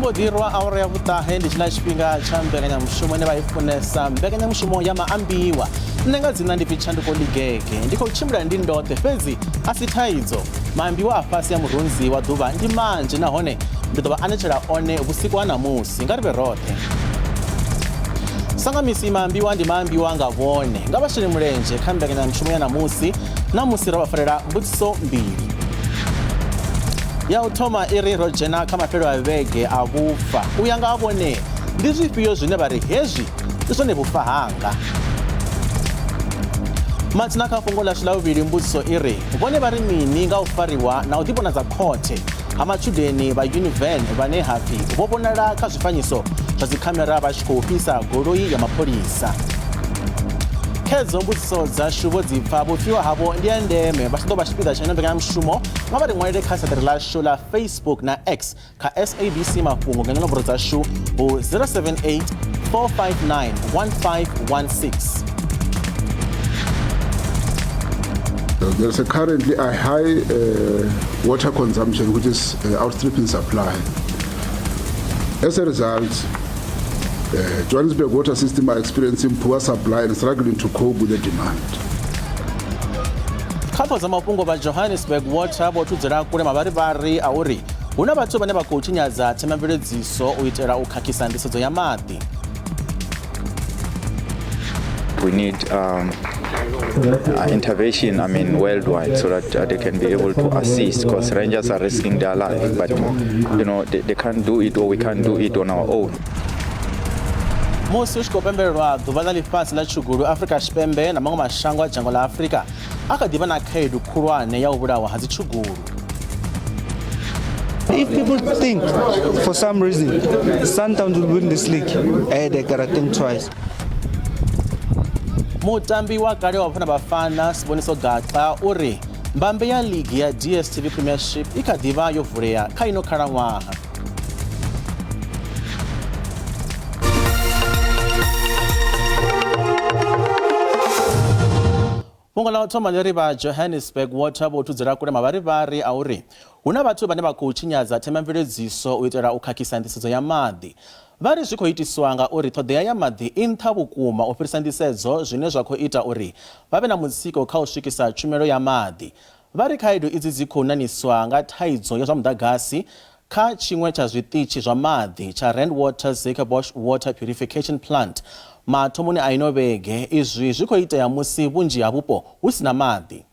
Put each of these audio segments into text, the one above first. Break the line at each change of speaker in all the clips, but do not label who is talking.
Yo mbo ḓi rwa awara ya vhuṱahe ndi tshiḽa tshifhinga tsha mbekanyamushumo ine vha i funesa, mbekanyamushumo ya maambiwa. Nṋe nga dzina ndi pfi Tshanduko Ligege, ndi khou tshimbila ndi ndoṱhe fhedzi a si thaidzo. Maambiwa a fhasi ya murunzi wa ḓuvha ndi manzhi nahone ndi ḓo vha anetshela one vhusiku ha ṋamusi. Nga ri vhe roṱhe. Sa nga misi maambiwa ndi maambiwa nga vhone. Nga vha shele mulenzhe kha mbekanyamushumo ya ṋamusi, ṋamusi ro vha farela mbudziso mbili. Ya u thoma i ri ro dzhena kha mafhelo a vhege a vhufa. U ya nga ha vhone ndi zwifhio zwine vha ri hezwi ndi zwone vhufa hanga? Matsina kha fhungo ḽashu ḽa vhuvhili mbudziso i ri vhone vha ri mini nga u fariwa na u ḓivhonadza khothe ha matshudeni vha Univen vhane ha pfi vho vhonala kha zwifanyiso zwa dzikhamera vha tshi khou fhisa goloi ya mapholisa. Khedzo mbudziso dzashu vho dzi pfa, vhupfiwa havho ndi ya ndeme, vha tshi ḓo vha tshipiḓa tsha ino mbekanyamushumo nga vha ri ṅwalele kha siaṱari ḽashu ḽa Facebook na X kha SABC Mafhungo nga nomboro dzashu hu 078 459 1516.
There's a currently a high water consumption which is outstripping supply. As a result, Johannesburg water system are experiencing poor supply and struggling to cope with the demand.
Kha ṱhoho dza mafhungo vha Johannesburg Water vho thudzela kule mavharivhari a uri hu na vhathu vhane vha khou tshinyadza themamveledziso u itela u khakhisa nḓisedzo ya maḓi.
We need intervention, I mean, worldwide, so that they can be able to assist, because rangers are risking their life, but, they can't do it, or we can't do it on our own.
Musi hu tshi khou pembelelwa ḓuvha ḽa ḽifhasi ḽa tshugulu, Afrika Tshipembe na maṅwe mashango a dzhango ḽa Afrika a kha ḓi vha na khaedu khulwane ya u vhulawa ha dzitshugulu.
If people think for some reason Sundowns will win this league, they gotta think twice.
Mutambi wa kale wa Bafana Bafana Siboniso Gaxa u ri mbambe ya ligi ya DStv Premiership i kha ḓi vha yo vulea kha ino khalaṅwaha. Fhungo ḽa u thoma ḽi ri vha Johannesburg Water vho thudzela kule mavharivhari a uri hu na vhathu vhane vha khou tshinyadza themamveledziso u itela u khakhisa nḓisedzo ya maḓi. Vha ri zwi khou itiswa nga uri ṱhoḓea ya maḓi i nṱha vhukuma u fhirisa nḓisedzo zwine zwa khou ita uri vha vhe na mutsiko kha u swikisa tshumelo ya maḓi. Vha ri khaedu idzi dzi khou ṋaṋiswa nga thaidzo ya zwa muḓagasi kha tshiṅwe tsha zwiṱitshi zwa maḓi tsha Rand Water Zuikerbosch Water Purification Plant mathomoni a ino vhege. Izwi zwi khou itea musi vhunzhi ha vhupo hu si na maḓi.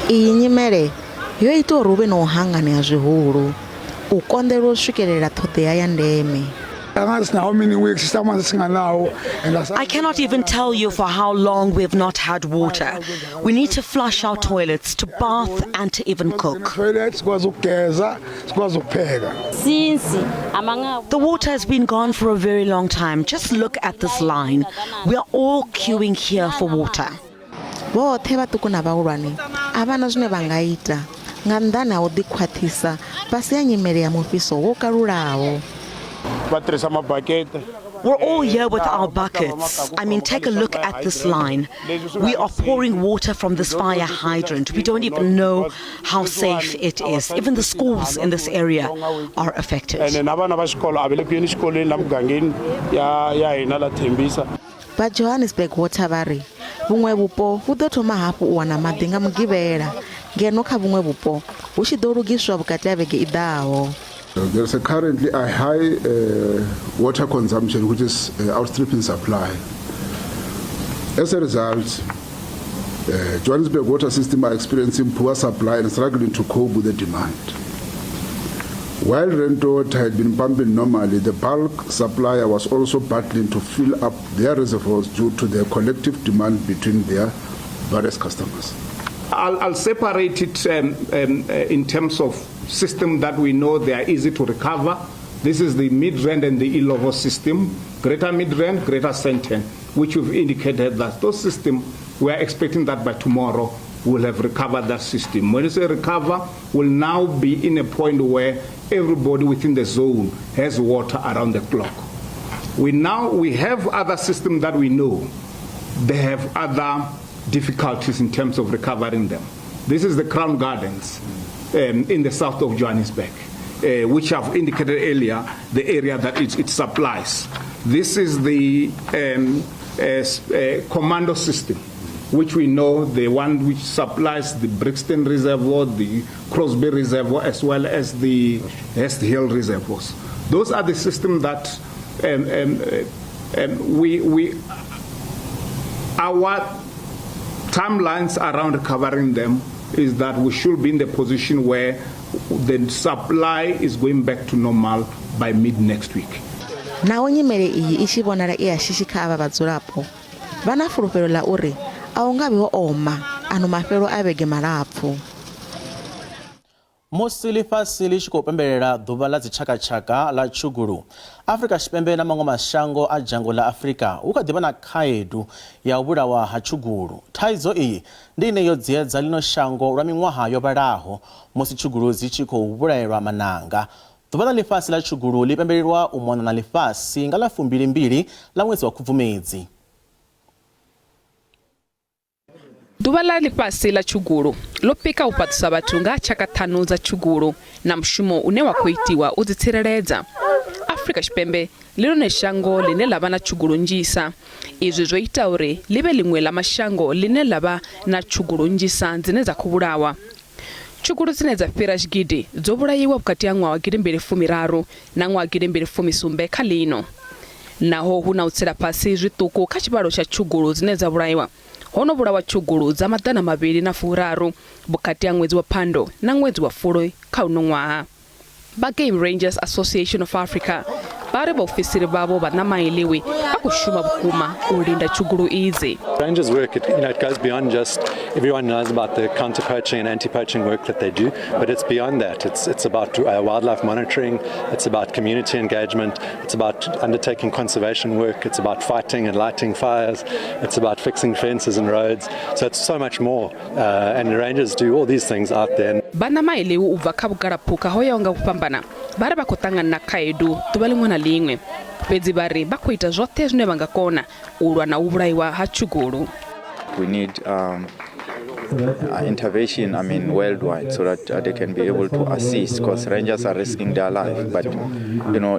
Iyi nyimele yo ita uri hu vhe na u hanganea zwihulu, u konḓelwa u swikelela ṱhoḓea ya ndeme.
I cannot even tell you for how long we have not had water. We need to flush our toilets, to bath and to even cook. The water has been gone for a very long time. Just look at this line. We are all queuing here for water.
Vhoṱhe vhaṱuku na vhahulwane a vha na zwine vha nga ita nga nnḓani ha u ḓikhwaṱhisa fhasi ha nyimele ya mufhiso wo kalulaho.
Va tirhisa mabakete.
We're all here with our buckets. I mean, take a look at this line. We are pouring water from this fire hydrant. We don't even know how safe it is. Even the schools in this area are affected.
Ene na vana va xikolo a va le ku yeni xikolweni la mugangeni ya ya hina la Thembisa.
Vha Johannesburg Water vha ri vhuṅwe vhupo vhu ḓo thoma hafhu u wana maḓi nga Mugivhela, ngeno kha vhuṅwe vhupo hu tshi ḓo lugiswa vhukati ha vhege i ḓaho.
There is a currently a high water consumption which is outstripping supply. As a result, Johannesburg water system are experiencing poor supply and struggling to cope with the demand. While Rand Water had been pumping normally, the bulk supplier was also battling to fill up their reservoirs due to the collective demand between their various customers.
I'll separate it in terms of system that we know they are easy to recover. This is the Midrand and the Illovo system, Greater Midrand, Greater Sandton, which we've indicated that those systems, we are expecting that by tomorrow we'll have recovered that system. When you say recover, we'll now be in a point where everybody within the zone has water around the clock. We have other systems that we know they have other difficulties in terms of recovering them. This is the Crown Gardens in the south of Johannesburg. which I've indicated earlier, the area that it supplies. This is the commando system, which we know, the one which supplies the Brixton Reservoir, the Crosby Reservoir, as well as the Hurst Hill Reservoirs. Those are the systems that we our timelines around recovering them is that we should be in the position where the supply is going back to normal by mid next week.
Naho nyimele iyi i tshi vhonala i ya shishi kha avha vhadzulapo, vha na fulufhelo ḽa uri a hu nga vhi ho oma ano mafhelo a vhege malapfu.
Musi ḽifhasi ḽi tshi khou pembelela ḓuvha ḽa dzitshakatshaka ḽa tshugulu, Afrika Tshipembe na maṅwe mashango a dzhango ḽa Afrika hu kha ḓi vha na khaedu ya u vhulawa ha tshugulu. Thaidzo iyi ndi ine yo dziedza ḽino shango lwa miṅwaha yo vhalaho musi tshugulu dzi tshi khou vhulaelwa mananga. Ḓuvha ḽa ḽifhasi ḽa tshugulu ḽi pembelelwa u mona na ḽifhasi nga ḽa 22 ḽa ṅwedzi wa Khubvumedzi.
Ḓuvha ḽa ḽifhasi ḽa tshugulu ḽo pika u fhaṱusa vhathu nga tshaka ṱhanu dza tshugulu na mushumo une wa khou itiwa u dzi tsireledza. Afrika Tshipembe ḽi ḽone shango ḽine ḽa vha na tshugulu nnzhisa. Izwi zwo ita uri ḽi vhe ḽiṅwe ḽa mashango ḽine ḽa vha na tshugulu nnzhisa dzine dza khou vhulawa. Tshugulu dzine dza fhira tshigidi dzo vhulaiwa vhukati ha ṅwaha wa 2013 na ṅwaha 2017 kha ḽino. Naho hu na u tsela fhasi zwiṱuku kha tshivhalo tsha tshugulu dzine dza vhulaiwa, ho no vhulawa tshugulu dza 230 vhukati ha ṅwedzi wa Phando na ṅwedzi wa Fulwi kha uno ṅwaha. Vha Game Rangers Association of Africa vha ri vhaofisiri vhavho vha ṋamailiwi vha khou shuma vhukuma u linda tshugulu idzi.
Rangers work, it goes beyond just, everyone knows about the counter-poaching and anti-poaching work that they do, but it's beyond that. It's about wildlife monitoring, it's about community engagement, it's about undertaking conservation work, it's about fighting and lighting fires, it's about fixing fences and roads. So it's so much more, and the rangers do all these things out there.
Vha ṋamailiwi u bva kha vhugalaphukha ho yaho nga u fhambana vha ri vha khou ṱangana na khaedu ḓuvha ḽiṅwe na ḽiṅwe, fhedzi vha ri vha khou ita zwoṱhe zwine vha nga kona u lwa na u vhulaiwa ha tshugulu.
We need intervention, I mean, worldwide, so that they can be able to assist, because rangers are risking their life, but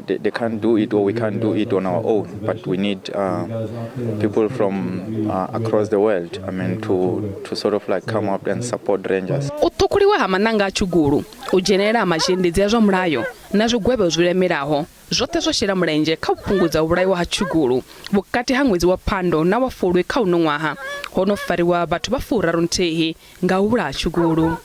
they can't do it, or we can't do it on our own, but we need people from across the world, I mean, to sort of like come up and support rangers.
U ṱhukhuliwa ha maṋanga a tshugulu, u dzhenelela ha mazhendedzi a zwa mulayo na zwigwevho zwi lemelaho zwoṱhe zwo shela mulenzhe kha u fhungudza u vhulaiwa ha tshugulu. Vhukati ha ṅwedzi wa Phando na wa Fulwi kha uno ṅwaha ho no fariwa vhathu vha 31 nga u vhulaha tshugulu.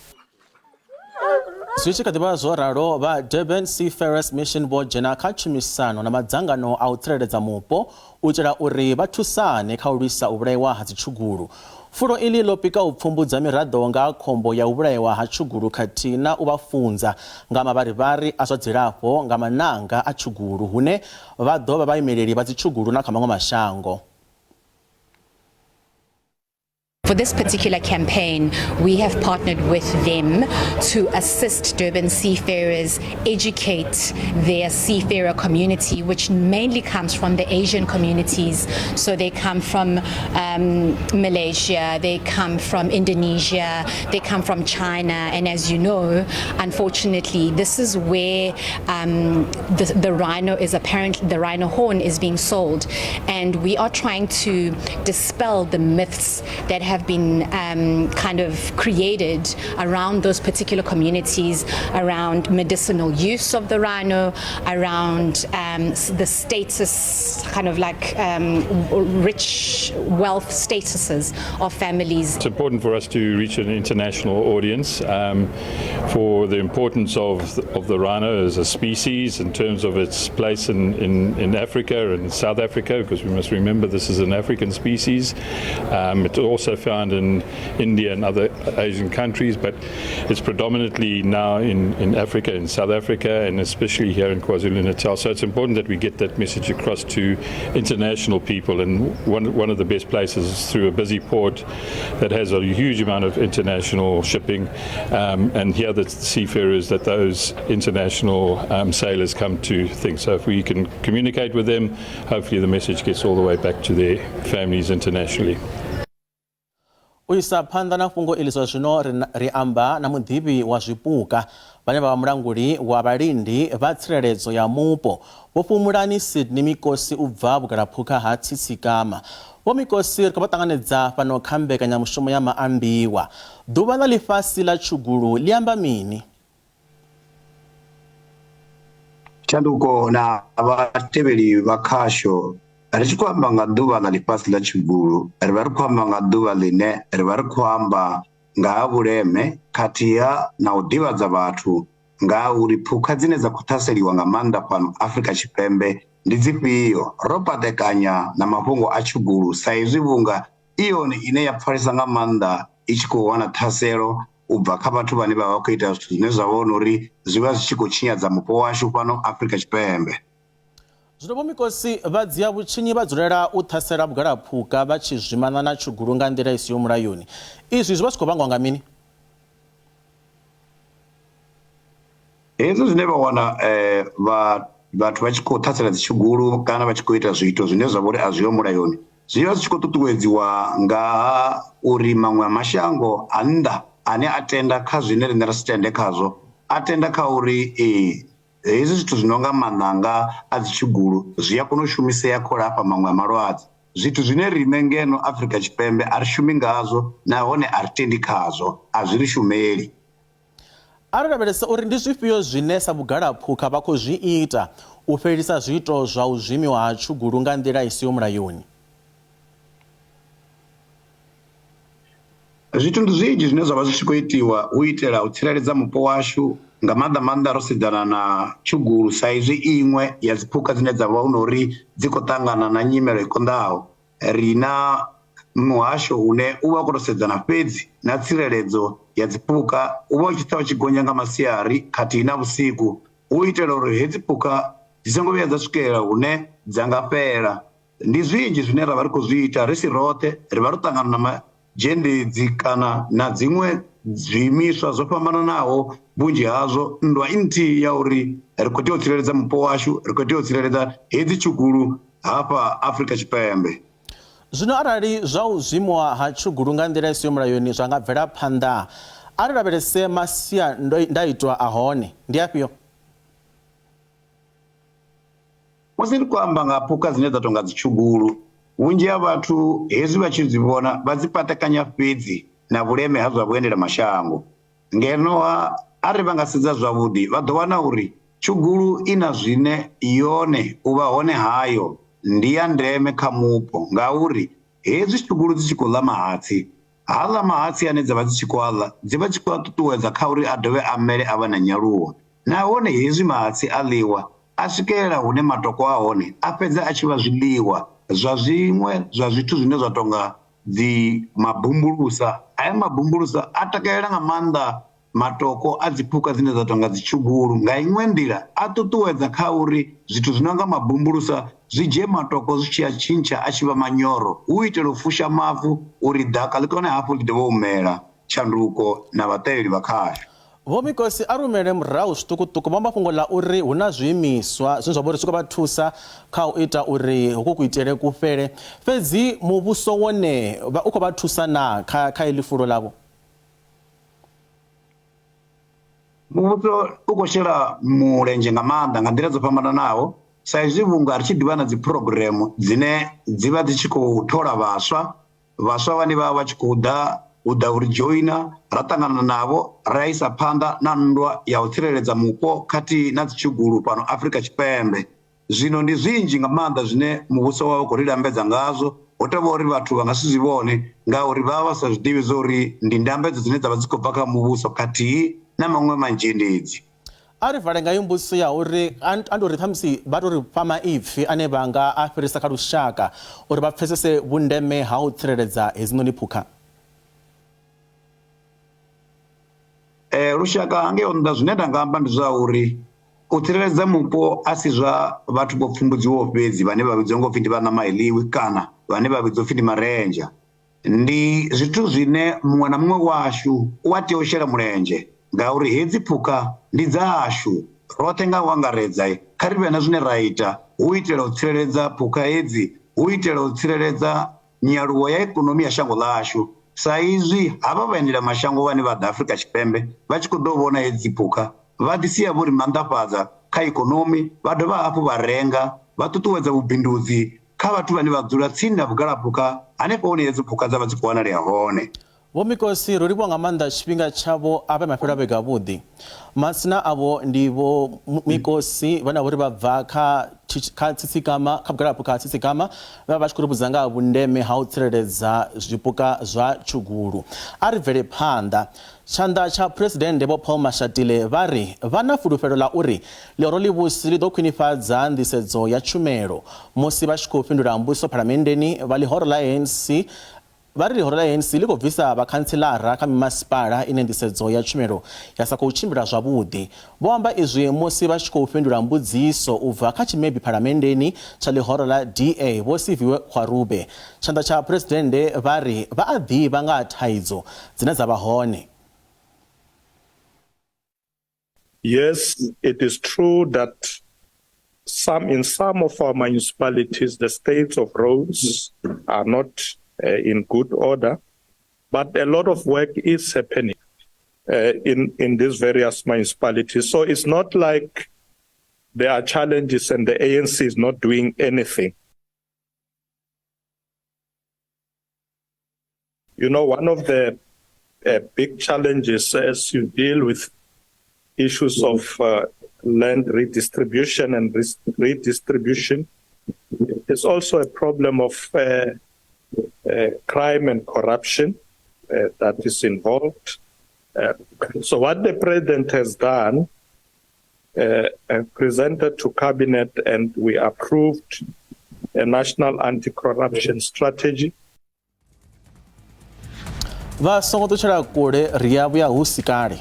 Zwi tshi kha ḓi vha zwo ralo, vha Durban Seafarers Mission vho dzhena kha tshumisano na madzangano a u tsireledza mupo u itela uri vha thusane kha u lwisa u vhulaiwa ha dzitshugulu. Fulo iḽi ḽo pika u pfumbudza miraḓo nga khombo ya u vhulaiwa ha tshugulu khathihi na u vha funza nga mavharivhari a zwa dzilafho nga mananga a tshugulu, hune vha ḓo vha vhaimeleli vha dzitshugulu na kha maṅwe mashango.
For this particular campaign, we have partnered with them to assist Durban seafarers educate their seafarer community, which mainly comes from the Asian communities. So they come from Malaysia, they come from Indonesia, they come from China. And as you know, unfortunately, this is where the rhino is apparently, the rhino horn is being sold. And we are trying to dispel the myths that have been kind of created around those particular communities, around medicinal use of the rhino, around the status, kind of like rich wealth statuses of families.
It's important for us to reach an international audience for the importance of the rhino as a species in terms of its place in Africa and South Africa, because we must remember this is an African species. It's also found in India and other Asian countries, but it's predominantly now in Africa, in South Africa, and especially here in KwaZulu-Natal. So it's important that we get that message across to international people, and one of the best places is through a busy port that has a huge amount of international shipping, and here the seafarers that those international sailors come to think. So if we can communicate with them, hopefully the message gets all the way back to their families internationally.
U isa phanḓa na fhungo iḽi zwa zwino ri amba na muḓivhi wa zwipuka vhane vha vha mulanguli wa vhalindi vha tsireledzo ya mupo Vho Fhumulani Sydney Mikosi u bva vhugalaphukha ha Tsitsikama. Vho Mikosi ri khou vha ṱanganedza fhano kha mbekanyamushumo ya Maambiwa. Ḓuvha ḽa ḽifhasi ḽa tshugulu ḽi amba mini?
Tshanduko na vhatevheli vha khasho ri tshi khou amba nga ḓuvha ḽa ḽifhasi ḽa tshugulu ri vha ri khou amba nga ḓuvha ḽine ri vha ri khou amba nga ha vhuleme khathiha na u ḓivhadza vhathu nga ha uri phukha dzine dza khou ṱhaseliwa nga maanḓa fhano Afrika Tshipembe ndi dzifhio. Ro paḓekanya na mafhungo a tshugulu sa izwi vhunga i yone ine ya pfalesa nga maanḓa i tshi khou wana ṱhaselo u bva kha vhathu vhane vha vha khou ita zwithu zwine zwa vha uri zwi vha zwi tshi khou tshinyadza mupo washu fhano Afrika Tshipembe.
Zwino Vho Mikosi vha dzia vhutshinyi vha dzulela u ṱhasela vhugalaphuka vha tshi zwimana na tshugulu nga nḓila i siho mulayoni. Izwi zwi vha zwi khou vhangwa nga mini?
Hezwi zwine vha wana vha vhathu vha tshi khou ṱhasela dzitshugulu kana vha tshi khou ita zwiito zwine zwa vha uri a zwiho mulayoni zwi vha zwi tshi khou ṱuṱuwedziwa nga ha uri maṅwe a mashango a nnḓa ane a tenda kha zwine riṋe ra si tende khazwo a tenda kha uri ee hezwi zwithu zwi no nga maṋanga a dzitshugulu zwi a kona u shumisea kha u lafha maṅwe a malwadze zwithu zwine riṋe ngeno Afrika Tshipembe a ri shumi ngazwo nahone a ri tendi khazwo a zwi ri shumeli.
A ri lavhelese uri ndi zwifhio zwine sa vhugalaphukha vha khou zwi ita u fhelisa zwiito zwa u zwimiwa ha tshugulu nga nḓila i siho mulayoni.
Zwithu ndi zwinzhi zwine zwa vha zwi tshi khou itiwa u itela u tsireledza mupo washu nga maanḓa maanḓa ro sedzana na tshugulu sa izwi iṅwe ya dziphukha dzine dza vha hu na uri dzi khou ṱangana na nyimelo i konḓaho. Ri na muhasho une u vha u khou tou sedzana fhedzi na tsireledzo ya dziphukha, u vha u tshi tsa u tshi gonya nga masiari khathihi na vhusiku u itela uri hedzi phukha dzi songo vhuya dza swikelela hune dza nga fhela. Ndi zwinzhi zwine ra vha ri khou zwi ita ri si roṱhe, ri vha ro ṱangana na mazhendedzi kana na dziṅwe zwiimiswa zwo fhambananaho, vhunzhi hazwo nndwa i nthihi ya uri ri khou tea u tsireledza mupo washu, ri khou tea u tsireledza hedzi tshugulu hafha Afrika Tshipembe.
Zwino arali zwa u zwimiwa ha tshugulu nga nḓila i siho mulayoni zwa nga bvela phanḓa, a ri lavhelese masiandaitwa a hone. Ndi afhio?
Musi ndi khou amba nga phukha dzine dza tonga dzitshugulu, vhunzhi ha vhathu hezwi vha tshi dzi vhona vha dzi patekanya fhedzi na vhuleme ha zwa vhuendela mashango. Ngeno-ha arali vha nga sedza zwavhuḓi vha ḓo wana uri tshugulu i na zwine yone u vha hone hayo ndi ya ndeme kha mupo ngauri hezwi tshugulu dzi tshi khou ḽa mahatsi, haaḽa mahatsi ane dza vha dzi tshi khou a ḽa dzi vha tshi khou a ṱuṱuwedza kha uri a dovhe a mele a vha na nyaluwo. Nahone hezwi mahatsi a ḽiwa a swikelela hune matoko a hone a fhedza a tshi vha zwiḽiwa zwa zwiṅwe zwa zwithu zwine zwa tonga dzi mabumbulusa. Haya mabumbulusa a takalela nga maanḓa matoko a dziphukha dzine dza tonga dzitshugulu. Nga iṅwe nḓila a ṱuṱuwedza kha uri zwithu zwi no nga mabumbulusa zwi dzhie matoko zwi tshi a tshintsha a tshi vha manyoro hu u itela u fusha mavu uri ḓaka ḽi kone hafhu ḽi dovhe u mela. Tshanduko na vhaṱaleli vha khasho.
Vho Mikosi a rumele murahu zwiṱukuṱuku vho amba fhungo ḽa uri hu na zwiimiswa zwine zwa vha uri zwi khou vha thusa kha u ita uri hoku kuitele ku fhele. Fhedzi muvhuso wone u khou vha thusa naa kha kha heḽi fulo ḽavho?
Muvhuso u khou shela mulenzhe nga maanḓa nga nḓila dzo fhambananaho sa izwi vhunga ri tshi ḓivha na dzi phurogireme dzine dzi vha dzi tshi khou thola vhaswa Vhaswa vhane vha vha vha tshi khou ḓa u ḓa u ri dzhoina, ra ṱangana navho ra isa phanḓa na nndwa ya u tsireledza mupo khathihi na dzitshugulu fhano Afrika Tshipembe. Zwino ndi zwinzhi nga maanḓa zwine muvhuso wa vha u khou ri lambedza ngazwo, hu tou vha uri vhathu vha nga si zwi vhone ngauri vha vha vha sa zwi ḓivhi zwa uri ndi ndambedzo dzine dza vha dzi khou bva kha muvhuso khathihi na maṅwe manzhendedzi.
A ri vale nga iyo mbudziso ya uri a ndi uri ṱhamusi vha tou ri fha maipfi ane vha nga a fhirisa kha lushaka uri vha pfesese vhundeme ha u tsireledza hedzinoni phukha.
Lushaka hangei nnḓa zwine nda nga amba ndi zwa uri u tsireledza mupo a si zwa vhathu vho pfumbudziwaho fhedzi vhane vha vhidzwa ngo pfhi ndi vha ṋama i ḽiwi kana vhane vha vhidzwa upfhi ndi marenzha. Ndi zwithu zwine muṅwe na muṅwe washu u a tea u shela mulenzhe ngauri hedzi phukha ndi dzashu roṱhe nga u angaredza. Kha ri vhe na zwine ra ita hu u itela u tsireledza phukha hedzi, hu u itela u tsireledza nyaluwo ya ikonomi ya shango ḽashu. Sa izwi havha vhaendelamashango vhane vha ḓa Afrika Tshipembe vha tshi khou ḓo vhona hedzi phukha vha ḓi sia vho ri maanḓafhadza kha ikonomi, vha dovha hafhu vha renga, vha ṱuṱuwedza vhubindudzi kha vhathu vhane vha dzula tsini na vhugalaphukha hanefho hune hedzo phukha dza vha dzi khou wanalea hone.
Vho Mikosi, ro livhuwa nga maanḓa tshifhinga tshavho a vhe mafhelo a vhege avhuḓi. Matsina avho ndi Vho Mikosi vhane vha uri vha bva kha kha Tsitsikama kha vhugalaphukha ha Tsitsikama vha vha tshi khou ri vhudza nga ha vhundeme ha u tsireledza zwipuka zwa tshugulu. A ri bvele phanḓa. Tshanḓa tsha Phresidennde Vho Paul Mashatile vha ri vha na fulufhelo ḽa uri ḽihoro ḽivhusi ḽi ḓo khwinifhadza nḓisedzo ya tshumelo. Musi vha tshi khou fhindula mbudziso Phalamenndeni, vha ḽihoro ḽa ANC Vha ri ḽihoro ḽa ANC ḽi khou bvisa vhakhantselara kha mimasipala ine nḓisedzo ya tshumelo ya sa khou tshimbila zwavhuḓi. Vho amba izwi musi vha tshi khou fhindula mbudziso u bva kha tshimebi phalamenndeni tsha ḽihoro ḽa DA Vho Siviwe Gwarube. Tshanḓa tsha Phresidennde vha ri vha a ḓivha nga ha thaidzo dzine dza vha hone.
Yes, it is true that some in some of our municipalities the states of roads are not in good order, but a lot of work is happening in these various municipalities. So it's not like there are challenges and the ANC is not doing anything. You know, one of the big challenges as you deal with issues of land redistribution and redistribution is also a problem of crime and corruption that is involved. So what the president has done, presented to cabinet, and we approved a national anti-corruption strategy.
Vha songo ṱutshela kule, ri ya vhuya hu si kale.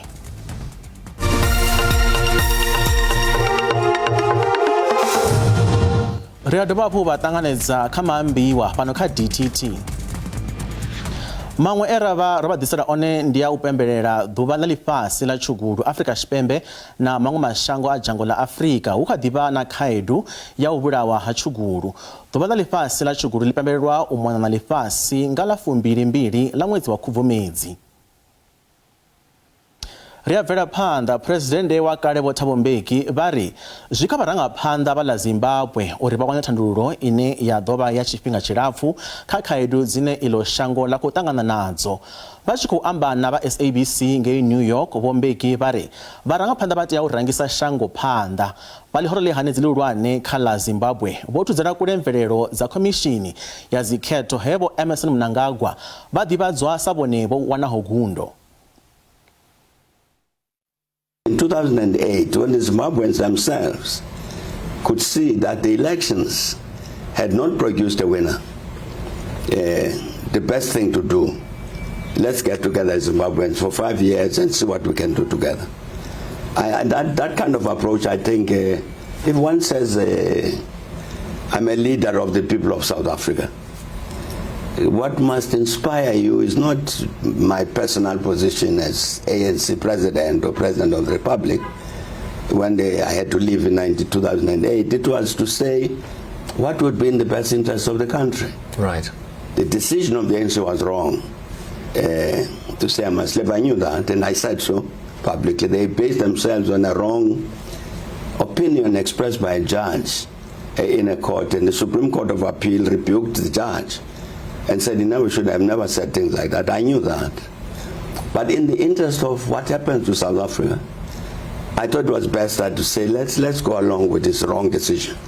Ri a dovha hafhu vha ṱanganedza kha maambiwa fhano kha DTT. Maṅwe e ra vha ro vha ḓisela one ndi a u pembelela ḓuvha ḽa ḽifhasi ḽa tshugulu Afrika Tshipembe na maṅwe mashango a dzhango ḽa Afrika hu kha ḓi vha na khaedu ya u vhulawa ha tshugulu. Ḓuvha ḽa ḽifhasi ḽa tshugulu ḽi pembelelwa u mona na ḽifhasi nga ḽa 22 ḽa ṅwedzi wa Khubvumedzi. Ri a bvela phanḓa, Phresidennde wa kale Vho Thabo Mbeki vha ri zwi kha vharangaphanḓa vha ḽa Zimbabwe uri vha wane thandululo ine ya ḓo vha ya tshifhinga tshilapfu kha khaedu dzine iḽo shango ḽa khou ṱangana nadzo. Vha tshi khou amba na vha SABC ngei New York, Vho Mbeki vha ri vharangaphanḓa vha tea u rangisa shango phanḓa. Vha ḽihoro ḽihanedzi ḽihulwane kha ḽa Zimbabwe vho thudzela kule mvelelo dza khomishini ya dzikhetho he Vho Emmerson Mnangagwa vha ḓivhadzwa sa vhone vho wanaho gundo.
In 2008, when the Zimbabweans themselves could see that the elections had not produced a winner, the best thing to do, let's get together as Zimbabweans for 5 years and see what we can do together. That kind of approach, I think, if one says, I'm a leader of the people of South Africa, what must inspire you is not my personal position as ANC president or president of the Republic. When I had to leave in 2008, it was to say what would be in the best interest of the country.
Right.
The decision of the ANC was wrong. To say I must leave, I knew that, and I said so publicly. They based themselves on a wrong opinion expressed by a judge in a court, and the Supreme Court of Appeal rebuked the judge and said he never should have never said things like that. I knew that. But in the interest of what happens to South Africa, I thought it was best that to say, let's go along with this wrong decision.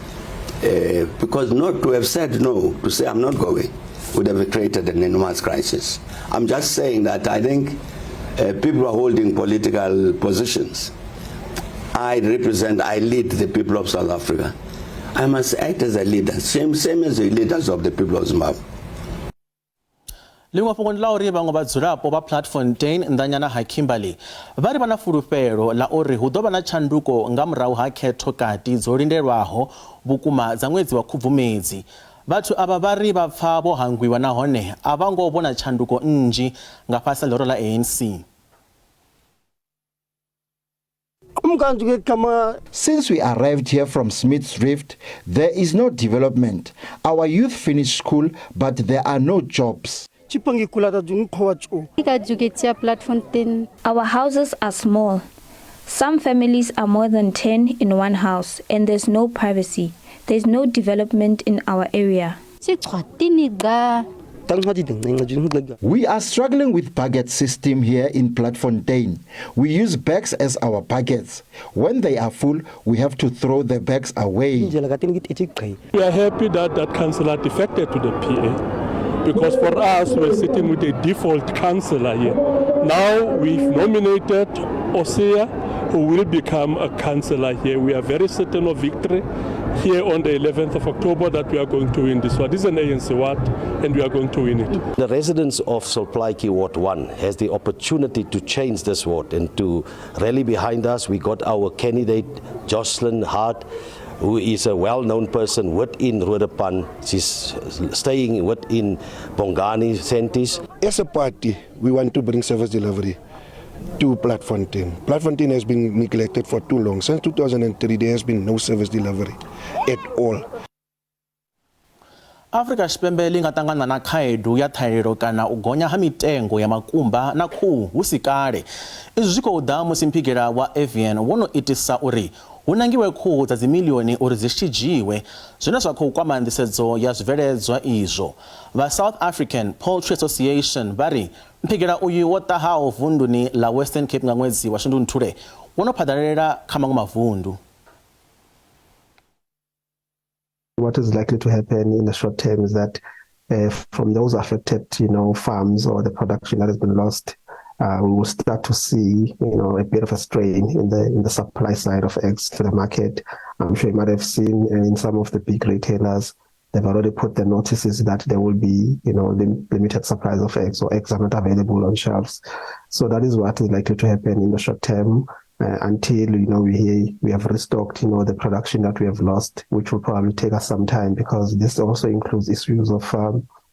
Because not to have said no, to say I'm not going, would have created an enormous crisis. I'm just saying that I think people are holding political positions. I lead the people of South Africa. I must act as a leader, same as the leaders of the people of Zimbabwe.
Ḽiṅwe fhungo ndi ḽa uri vhaṅwe vhadzulapo vha Platfontein nnḓanyana ha Kimberley vha ri vha na fulufhelo ḽa uri hu ḓo vha na tshanduko nga murahu ha khetho kati dzo lindelwaho vhukuma dza ṅwedzi wa Khubvumedzi. Vhathu avha vha ri vha pfa vho hangwiwa nahone a vha ngo vhona tshanduko nnzhi nga fhasi ha ḽihoro ḽa ANC.
Since we arrived here from Smith's Rift, there is no development. Our youth finish school, but there are no jobs.
Our houses are small. Some families are more than 10 in one house, and there's no privacy. There's no development in our area.
We are struggling with bucket system here in Platfontein. We use bags as our buckets. When they are full, we have to throw the bags away.
We are happy that that councillor defected to the PA, because for us, we're sitting with a default councillor here. Now we've nominated Osea, who will become a councillor here. We are very certain of victory here on the 11th of October that we are going to win this ward. This is an ANC ward, and we are going to win it.
The residents of Sol Plaatje Ward 1 has the opportunity to change this ward and to rally behind us. We got our candidate, Jocelyn Hart, who is a well-known person within Roodepan. She's staying within Bongani Centis.
As a party, we want to bring service delivery to Platfontein. Platfontein has been neglected for too long. Since 2003, there has been no service delivery at all.
Afrika Tshipembe ḽi nga ṱangana na khaedu ya ṱhahelelo kana u gonya ha mitengo ya makumba na khuhu hu si kale. Izwi zwi khou ḓa musi mphigela wa avian wo no itisa uri hu nangiwe khuhu dza dzimilioni uri dzi shidzhiwe, zwine zwa khou kwama nḓisedzo ya zwibveledzwa izwo. Vha South African Poultry Association vha ri mphigela uyu wo ṱahaho vunduni ḽa Western Cape nga ṅwedzi wa Shundunthule wo no phaḓalala kha maṅwe mavundu.
What is likely to happen in the short term is that from those affected, farms or the production that has been lost, we will start to see, a bit of a strain in the supply side of eggs to the market. I'm sure you might have seen in some of the big retailers, they've already put the notices that there will be, limited supplies of eggs, or eggs are not available on shelves. So that is what is likely to happen in the short term. Until we have restocked the production that we have lost, which will probably take us some time, because this also includes issues of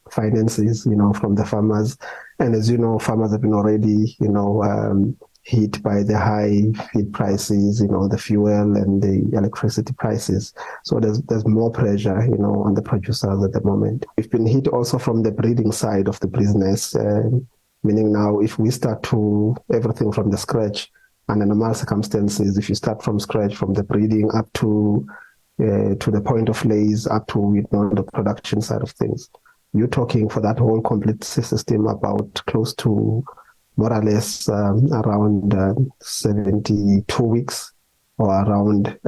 finances, from the farmers. And as you know, farmers have been already hit by the high feed prices, the fuel and the electricity prices. So there's more pressure, on the producers at the moment. We've been hit also from the breeding side of the business, meaning now if we start to everything from the scratch. Under normal circumstances, if you start from scratch, from the breeding up to the point of lays, up to the production side of things, you're talking for that whole complete system about close to more or less around 72 weeks or around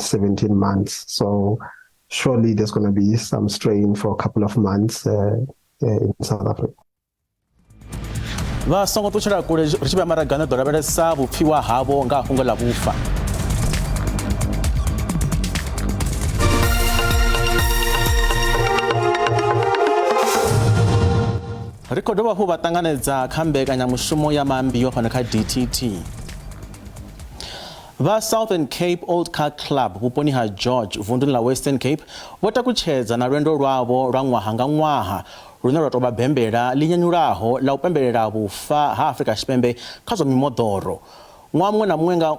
17 months. So surely there's going to be some strain for a couple of months in South Africa.
Vha songo ṱutshela kule ri tshi vhea maragani ḓo lavhelesa vhupfiwa havho nga fhungo ḽa vhufa. Ri khou dovha hafhu vha ṱanganedza kha mbekanyamushumo ya maambiwa fhano kha DTT. Vha Southern Cape Old Car Club vhuponi ha George vunduni ḽa Western Cape vho takutshedza na lwendo lwavho lwa ṅwaha nga ṅwaha lune lwa tou vha bembela ḽi nyanyulaho ḽa u pembelela vhufa ha Afrika Tshipembe kha zwa mimoḓoro. Ṅwaha muṅwe na muṅwe nga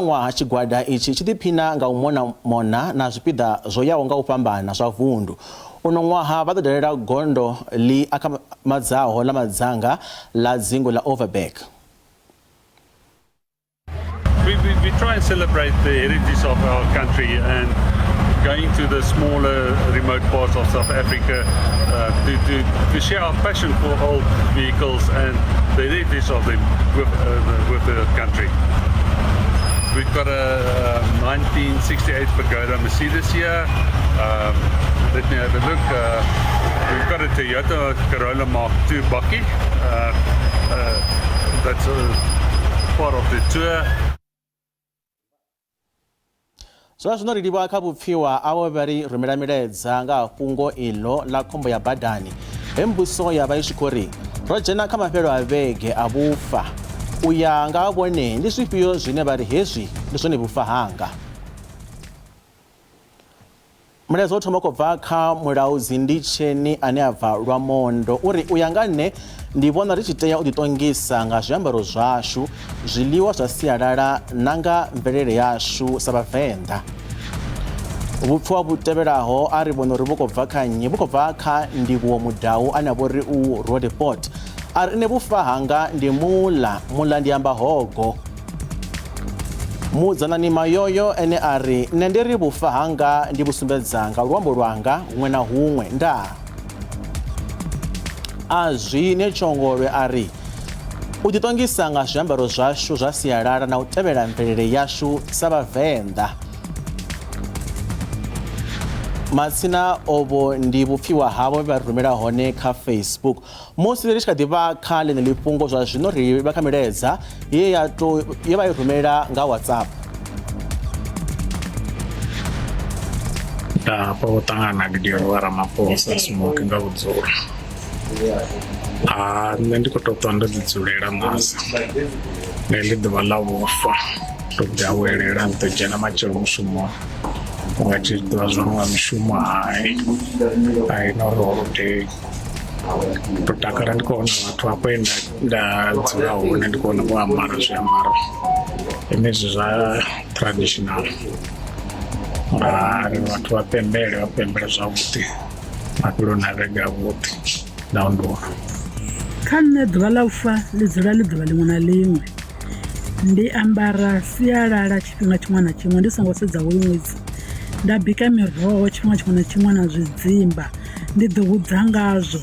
ṅwaha tshigwada itshi tshi ḓiphina nga u mona na zwipiḓa zwo yaho nga u fhambana zwa vundu. Uno ṅwaha vha ḓo dalela gondo ḽi akhamadzaho ḽa madzanga ḽa dzingu ḽa Overberg.
We try and celebrate the heritage of our country and going to the smaller remote parts of South Africa to share our passion for old vehicles and the heritage of them with the country. We've got a 1968 Pagoda Mercedes here. Let me have a look. We've got a Toyota Corolla Mark II bakkie. That's part of the tour.
Zwa zwino ri livha kha vhupfiwa avho vha ri rumela milaedza nga fhungo iḽo ḽa khombo ya badani he mbuso ya vha i tshi khou ri ro dzhena kha mafhelo a vhege a vhufa. U ya nga vhone ndi zwifhio zwine vha ri hezwi ndi zwone vhufa hanga. Mulaedza wo thoma khou bva kha mulaudzi Nditsheni ane a bva Lwamondo uri u ya nga nṋe ndi vhona ri tshi tea u ḓiṱongisa nga zwiambaro zwashu, zwiḽiwa zwa sialala na nga mvelele yashu sa Vhavenḓa. Vhupfiwa vhu tevhelaho a ri vhona uri vhu khou bva kha nnyi, vhu khou bva kha Ndivhuwo Mudau ane a vha uri u Roodepoort. A ri nṋe vhufa hanga ndi muḽa, muḽa ndi amba hogo. Mudzanani Mayoyo ene a ri nṋe ndi ri vhufa hanga ndi vhu sumbedza nga luambo lwanga huṅwe na huṅwe ndaa. A zwi Netshongolwe a ri u ḓiṱongisa nga zwiambaro zwashu zwa sialala na u tevhela mvelele yashu sa Vhavenḓa. Matsina ovho ndi vhupfiwa havho vhe vha rumela hone kha Facebook. Musi ri tshi kha ḓi vha kha ḽeneḽi fhungo zwa zwino ri vha kha milaedza ye ya to ye vha i rumela nga WhatsApp.
Nda hafha vho ṱangana na Gideon wa Ramaphosa Smoke nga vhudzulo. Ha nṋe ndi khou tou ṱwa ndo ḓi dzulela ṋasa nga heḽi ḓuvha ḽa vhufa ndo ḓi awelela ndi ḓo dzhena matshelo mushumoni unga tshi ḓivha zwa nga mishumo hai a ina uri holodei ndo takala ndi khou vhona vhathu hafho he nda dzula hone ndi khou vhona vho ambara zwiambaro henezwi zwa traditional nga ri vhathu vha pembele vha pembele zwavhuḓi mafheloni a vhege avhuḓi na u nduna.
Kha nṋe ḓuvha ḽa u fa ḽi dzula ḽi ḓuvha ḽiṅwe na ḽiṅwe. Ndi ambara sialala tshifhinga tshiṅwe na tshiṅwe ndi songo sedza hoyu ṅwedzi. Nda bika miroho tshifhinga tshiṅwe na tshiṅwe na zwidzimba ndi ḓi hudza ngazwo.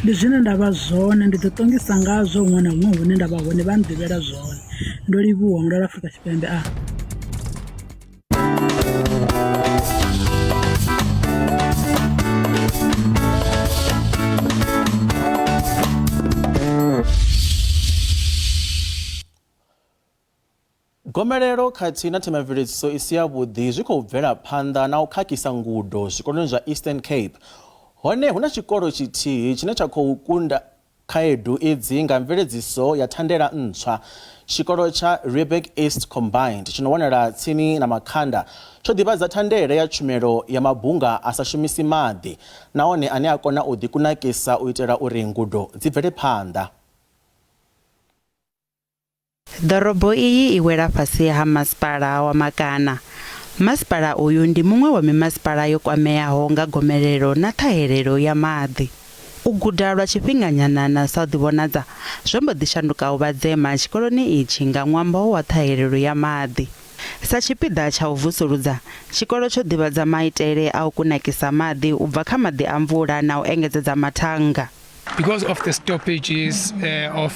Ndi zwine nda vha zwone ndi ḓi ṱongisa ngazwo huṅwe na huṅwe hune nda vha hone vha nḓivhela zwone. Ndo livhuwa Mulalo Afrika Tshipembe a.
Gomelelo khathihi na themamveledziso i si yavhuḓi zwi khou bvela phanḓa na u khakhisa ngudo zwikoloni zwa Eastern Cape. Hone hu na tshikolo tshithihi tshine tsha khou kunda khaedu idzi nga mveledziso ya thandela ntswa. Tshikolo tsha Riebeek East Combined tshi no wanala tsini na Makhanda tsho ḓivhadza thandela ya tshumelo ya mabunga a sa shumisi maḓi nahone ane a kona u ḓikunakisa u itela uri ngudo dzi bvele phanḓa.
Ḓorobo iyi i wela fhasi ha masipala wa Makana. Masipala uyu ndi muṅwe wa mimasipala yo kwameaho nga gomelelo na ṱhahelelo ya maḓi. U guda lwa tshifhinganyana na sa ḓivhonadza zwo mbo ḓi shanduka u vha dzema tshikoloni itshi nga ṅwambo wa ṱhahelelo ya maḓi. Sa tshipiḓa tsha u vusuludza, tshikolo tsho ḓivhadza maitele a u kunakisa maḓi u bva kha maḓi a mvula na u engedzedza mathannga.
Because of the stoppages of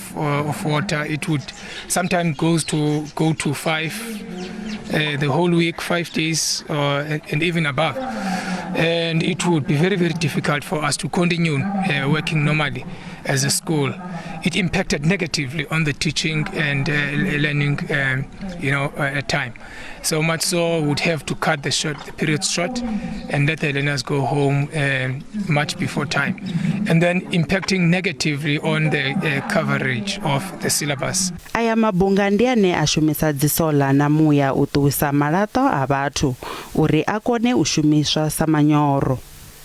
water, it would sometimes go to 5 the whole week, 5 days and even above. And it would be very, very difficult for us to continue working normally as a school. It impacted negatively on the teaching and learning, time. So much so we would have to cut the periods short and let the learners go home much before time, and then impacting negatively on the coverage of the syllabus.
Aya mabunga ndi ane a shumisa dzisola na muya u ṱuwisa malaṱwa a vhathu uri a kone u shumiswa sa manyoro.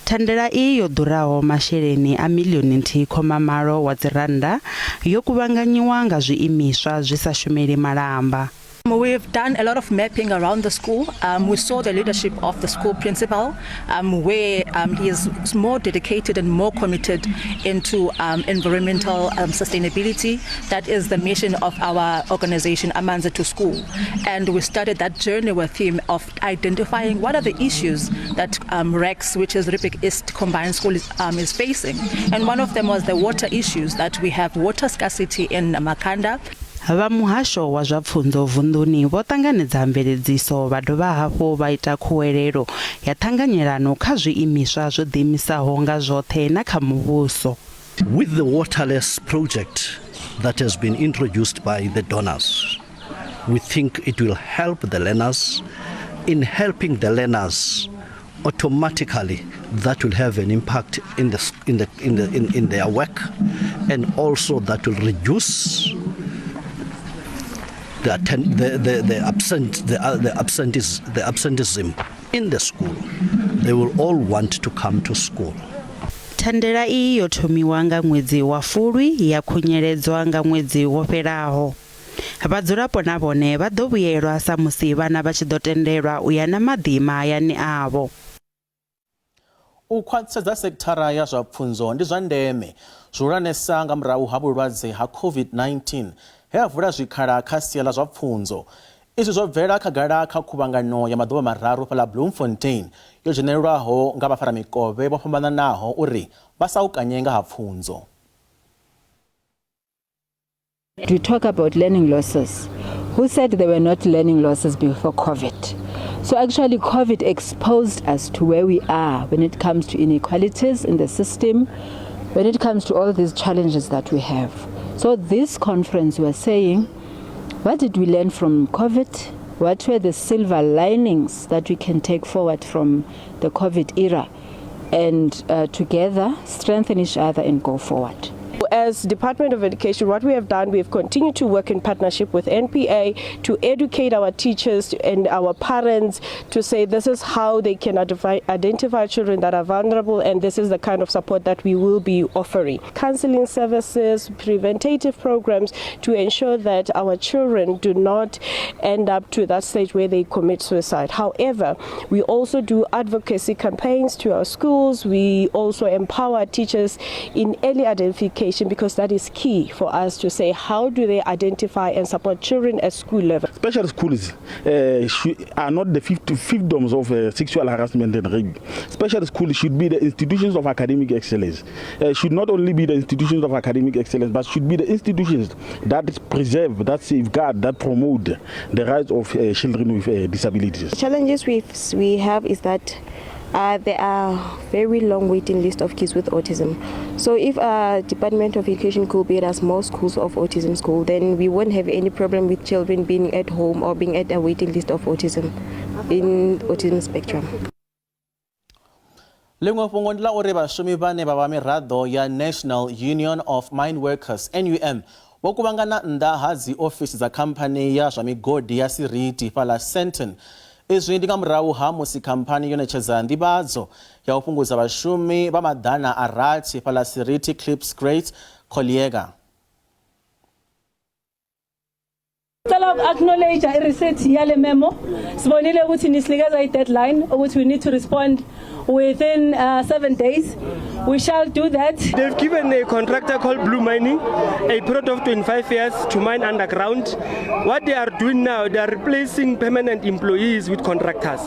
Thandela iyi yo ḓuraho masheleni a miḽioni 1.8 wa dzirannda yo kuvhanganyiwa nga zwiimiswa zwi sa shumeli malamba.
We've done a lot of mapping around the school. We saw the leadership of the school principal, where he is more dedicated and more committed into environmental sustainability. That is the mission of our organization, Amanzi to School. And we started that journey with him of identifying what are the issues that REX, which is Riebeek East Combined School, is facing. And one of them was the water issues, that we have water scarcity in Makhanda.
Vha muhasho wa zwa pfunzo vunḓuni vho ṱanganedza mveledziso vha dovha hafhu vha ita khuwelelo ya ṱhanganyelano kha zwiimiswa zwo ḓiimisaho nga zwoṱhe na kha muvhuso.
With the waterless project that has been introduced by the donors, we think it will help the learners. In helping the learners, automatically that will have an impact in their work, and also that will reduce the absenteeism in the school. They will all want to come to school.
Thandela iyi yo thomiwa nga ṅwedzi wa Fulwi ya khunyeledzwa nga ṅwedzi wo fhelaho. Vhadzulapo na vhone vha ḓo vhuyelwa sa musi vhana vha tshi ḓo tendelwa u ya na maḓi mahayani avho.
U khwaṱhisedza sekithara ya zwa pfunzo ndi zwa ndeme, zwihulwanesa nga murahu ha vhulwadze ha COVID-19 he ha vula zwikhala kha sia ḽa zwa pfunzo. Izwi zwo bvela khagala kha khuvhangano ya maḓuvha mararu fhaḽa Bloemfontein yo dzhenelelwaho nga vhafaramikovhe vho fhambananaho uri vha saukanye nga ha pfunzo.
We talk about learning losses. Who said there were not learning losses before COVID? So actually COVID exposed us to where we are when it comes to inequalities in the system, when it comes to all these challenges that we have. So this conference we're saying, what did we learn from COVID? What were the silver linings that we can take forward from the COVID era? And together strengthen each other and go forward.
As Department of Education, what we have done, we have continued to work in partnership with NPA to educate our teachers and our parents to say this is how they can identify children that are vulnerable, and this is the kind of support that we will be offering. Counseling services, preventative programs to ensure that our children do not end up to that stage where they commit suicide. However, we also do advocacy campaigns to our schools. We also empower teachers in early identification, because that is key for us to say how do they identify and support children at school level.
Special schools are not the fiefdoms of sexual harassment and rape. Special schools should be the institutions of academic excellence. Should not only be the institutions of academic excellence, but should be the institutions that preserve, that safeguard, that promote the rights of children with disabilities.
The challenges we have is that there are very long waiting list of kids with autism. So if Department of Education could build us more schools of autism school, then we won't have any problem with children being at home or being at a waiting list of autism in autism spectrum.
Ḽiṅwe fhungo ndi ḽa uri vhashumi vhane vha vha miraḓo ya National Union of Mine Workers NUM vho kuvhangana nnḓa ha dzi ofisi dza khamphani ya zwa migodi ya Seriti fhaḽa Sandton. Izwi ndi nga murahu ha musi khamphani yo ṋetshedza nḓivhadzo ya u fhungudza vhashumi vha 600 fhaḽa Seriti Klipspruit Colliery.
Cela acknowledge i-receipt yale memo. Sibonile ukuthi nisinikeza i-deadline ukuthi we need to respond within 7 days. We shall do that.
They've given a contractor called Blue Mining a period of 25 years to mine underground. What they are doing now, they are replacing permanent employees with contractors.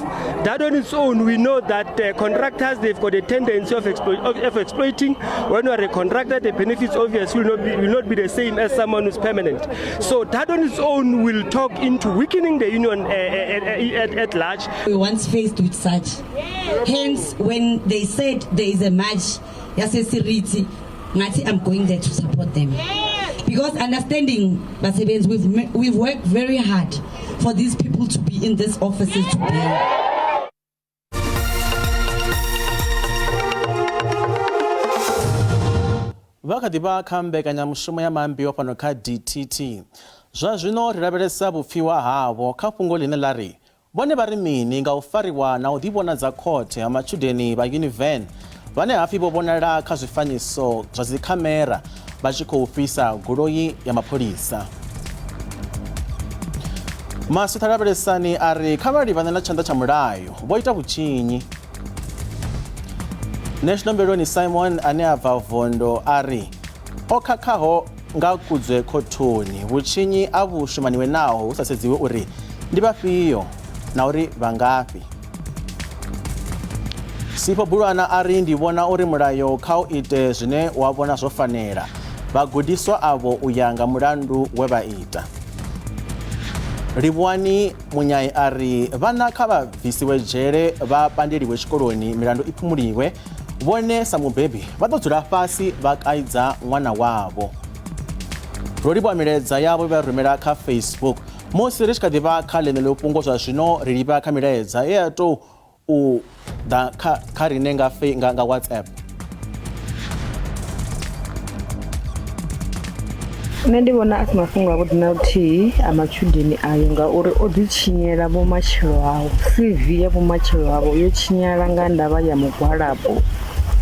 That on its own, we know that contractors, they've got a tendency of exploiting. When you are a contractor, the benefits obviously will not be the same as someone who's permanent. So that on its own will talk into weakening the union at large.
We once faced with such. Hence, when they said there is a march, yase Seriti, ngathi I'm going there to support them. Because understanding, basebenzi, we've worked very hard for these people to be in these offices today.
Vha kha ḓi vha kha mbekanyamushumo ya maambiwa fhano kha DTT. Zwa zwino ri lavhelesa vhupfiwa havho kha fhungo ḽine ḽa ri vhone vha ri mini nga u fariwa na u ḓivhonadza khothe ha matshudeni vha Univen vhane hafhi vho vhonala kha zwifanyiso zwa dzikhamera vha tshi khou fhisa goloi ya mapholisa. Masutha lavhelesani a ri kha vha livhane na tshanḓa tsha mulayo vho ita vhutshinyi. National Mbeloni Simon ane a bva Vondo a ri o khakhaho nga kudzwe khothoni vhutshinyi a vhu shumaniwe naho hu sa sedziwe uri ndi vhafhio na uri vhangafhi. Sipho Bulwana a ri ndi vhona uri mulayo kha u ite zwine wa vhona zwo fanela vhagudiswa avho u ya nga mulandu we vha ita. Livhuwani Munyai a ri vhana kha vha bvisiwe dzhele vha pandeliwe tshikoloni milandu i phumuliwe vhone sa mubebi vha ḓo dzula fhasi vha kaidza ṅwana wavho. Ro livhuwa milaedza yavho vha rumela kha Facebook. Musi ri tshi kha ḓi vha kha ḽeneḽo fhungo zwa zwino ri livha kha milaedza ye ya tou u ḓa kha riṋe nga WhatsApp.
Nṋe ndi vhona a si mafhungo avhuḓi na luthihi a matshudeni ayo ngauri o ḓi tshinyela vhumatshelo hao. CV ya vhumatshelo havho yo tshinyala nga ndavha ya mugwalabo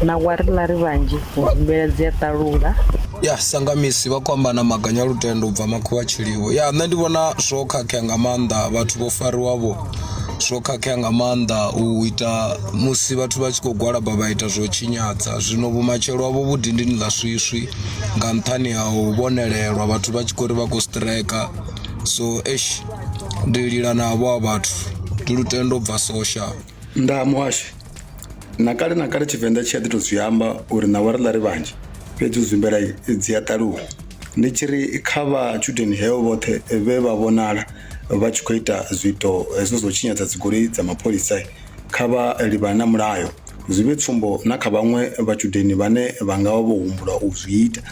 na wa ri ḽa ri vhanzhi humbela dzi a ṱalula.
Ya sa nga misi vha khou amba na Maganya Lutendo u bva Makhuvha Tshiliwo. Ya nṋe ndi vhona zwo khakhea nga maanḓa vhathu vho fariwavho zwo khakhea nga maanḓa u ita musi vhathu vha tshi khou gwalaba vha ita zwo tshinyadza zwino vhumatshelo havho vhu dindini ḽa swiswi nga nṱhani ha u vhonelelwa vhathu vha tshi khou ri vha khou striker so eish ndi lila navho a vhathu ndi Lutendo u bva Sosha.
Ndaa muhasho, na kale na kale Tshivenḓa tshi a ḓi tou zwi amba uri ṋawa ri ḽa ri vhanzhi, fhedzi u zwimbela dzi a ṱalula. Ndi tshi ri kha vha tshudeni heo vhoṱhe vhe vha vhonala vha tshi khou ita zwiito hezwo zwa u tshinyadza dzigoloi dza mapholisa kha vha livhane na mulayo. Zwi vhe tsumbo na kha vhaṅwe vhatshudeni vhane vha nga vha vho humbula u zwi ita.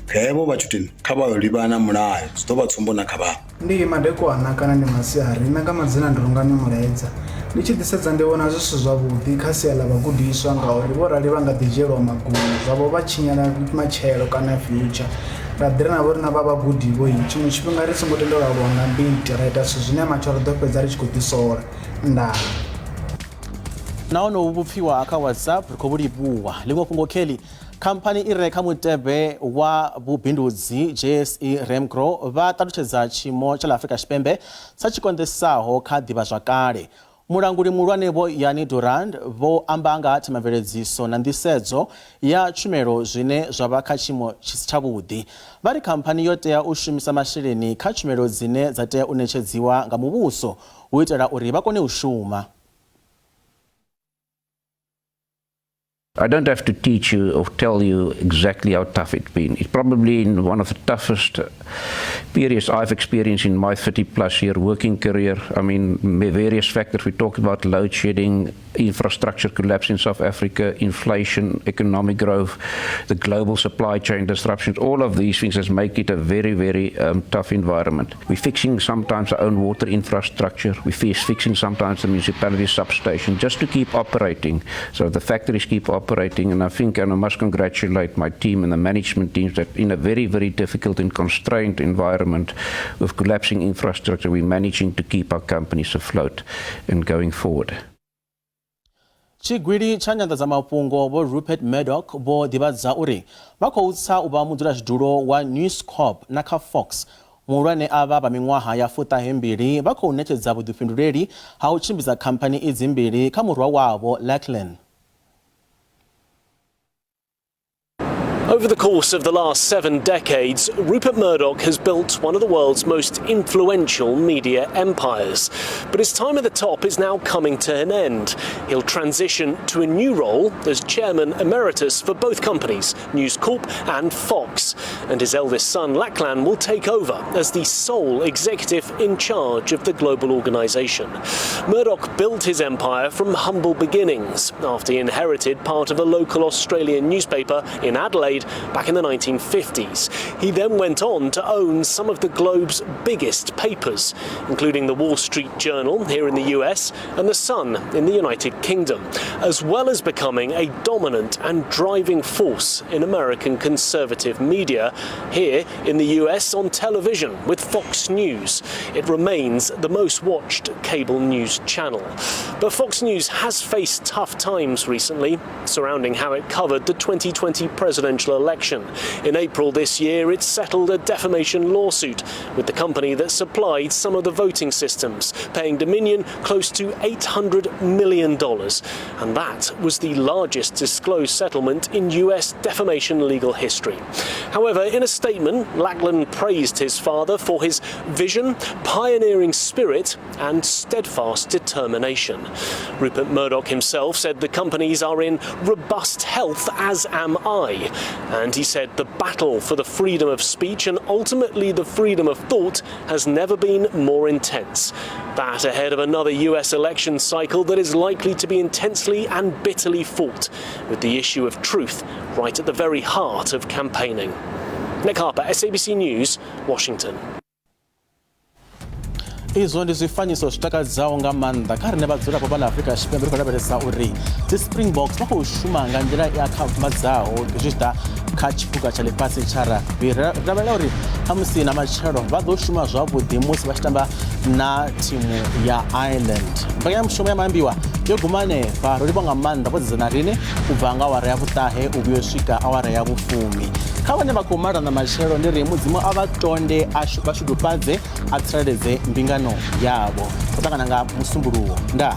Hevho vhatshudeni kha vha yo livhana na mulayo, zwi ḓo vha tsumbo na kha vhaṅwe.
Ndi madekwana kana ndi masiari, nṋe nga madzina ndi Rungani Mulaedza. Ndi tshi ḓisedza ndi vhona zwi si zwavhuḓi kha sia ḽa vhagudiswa ngauri vho rali vha nga ḓi dzhielwa maguṅwe zwavho vha tshinyala matshelo kana future. Nda ḓi ri na vho riṋe vha vhagudi vho tshiṅwe tshifhinga ri songo tendelwa u aluwa nga mbiti ra ita zwithu zwine matshelo ri ḓo fhedza ri tshi khou ḓisola. Ndaa.
Nahone uvhu vhupfiwa kha WhatsApp ri khou vhu livhuwa. Ḽiṅwe fhungo Kelly, khamphani i re kha mutevhe wa vhubindudzi JSE Remgro vha ṱalutshedza tshiimo tsha ḽa Afrika Tshipembe sa tshi konḓesaho kha ḓivhazwakale. Mulanguli muhulwane Vho Jannie Durand vho amba nga ha themamveledziso na nḓisedzo ya tshumelo zwine zwa vha kha tshiimo tshi si tshavhuḓi. Vha ri khamphani yo tea u shumisa masheleni kha tshumelo dzine dza tea u ṋetshedziwa nga muvhuso u itela uri vha kone u shuma.
I don't have to teach you or tell you exactly how tough it's been. It's probably in one of the toughest periods I've experienced in my 30 plus year working career. I mean, various factors. We talked about load shedding, infrastructure collapse in South Africa, inflation, economic growth, the global supply chain disruptions. All of these things has make it a very, very tough environment. We're fixing sometimes our own water infrastructure. We're fixing sometimes the municipality substation just to keep operating. So the factories keep operating, and I think, and I must congratulate my team and the management teams that in a very, very difficult and constrained environment with collapsing infrastructure, we're managing to keep our companies afloat and going forward.
Tshigwili tsha nyanḓadzamafhungo Vho Rupert Murdoch vho ḓivhadza uri vha khou tsa u vha mudzulatshidulo wa News Corp na kha Fox. Muhulwane avha vha miṅwaha ya 72 vha khou ṋetshedza vhuḓifhinduleli ha u tshimbidza khamphani idzi mbili kha murwa wavho Lachlan.
Over the course of the last 7 decades, Rupert Murdoch has built one of the world's most influential media empires. But his time at the top is now coming to an end. He'll transition to a new role as chairman emeritus for both companies, News Corp and Fox. And his eldest son, Lachlan, will take over as the sole executive in charge of the global organization. Murdoch built his empire from humble beginnings after he inherited part of a local Australian newspaper in Adelaide back in the 1950s. He then went on to own some of the globe's biggest papers, including the Wall Street Journal here in the US and the Sun in the United Kingdom, as well as becoming a dominant and driving force in American conservative media here in the US on television with Fox News. It remains the most watched cable news channel. But Fox News has faced tough times recently surrounding how it covered the 2020 presidential election. In April this year, it settled a defamation lawsuit with the company that supplied some of the voting systems, paying Dominion close to $800 million. And that was the largest disclosed settlement in US defamation legal history. However, in a statement, Lachlan praised his father for his vision, pioneering spirit, and steadfast determination. Rupert Murdoch himself said the companies are in robust health, as am I. And he said the battle for the freedom of speech and ultimately the freedom of thought has never been more intense. That ahead of another US election cycle that is likely to be intensely and bitterly fought, with the issue of truth right at the very heart of campaigning. Nick Harper, SABC News, Washington.
Izwo ndi zwifanyiso zwi takadzaho nga maanḓa kha riṋe vhadzulapo vha ḽa Afrika Tshipembe. Ri khou lavhelesa uri dzi Springboks vha khou shuma nga nḓila i akhamadzaho zwi tshi ḓa kha tshiphuga tsha ḽifhasi tsha rugby. Ri lavhelela uri khamusi na matshelo vha ḓo shuma zwavhuḓi musi vha tshi tamba Na thimu ya Ireland. Mbekanyamushumo ya maambiwa yo guma hanefha. Ro livha nga maanḓa vho dzedza na riṋe u bva nga awara ya vhuṱahe u vhuya u swika awara ya vhufumi. Kha vhane vha khou malana matshelo ndi ri Mudzimu a vha tonde a vha shudufhadze a tsireledze mbingano yavho. Ro ṱangana nga Musumbuluwo. Ndaa.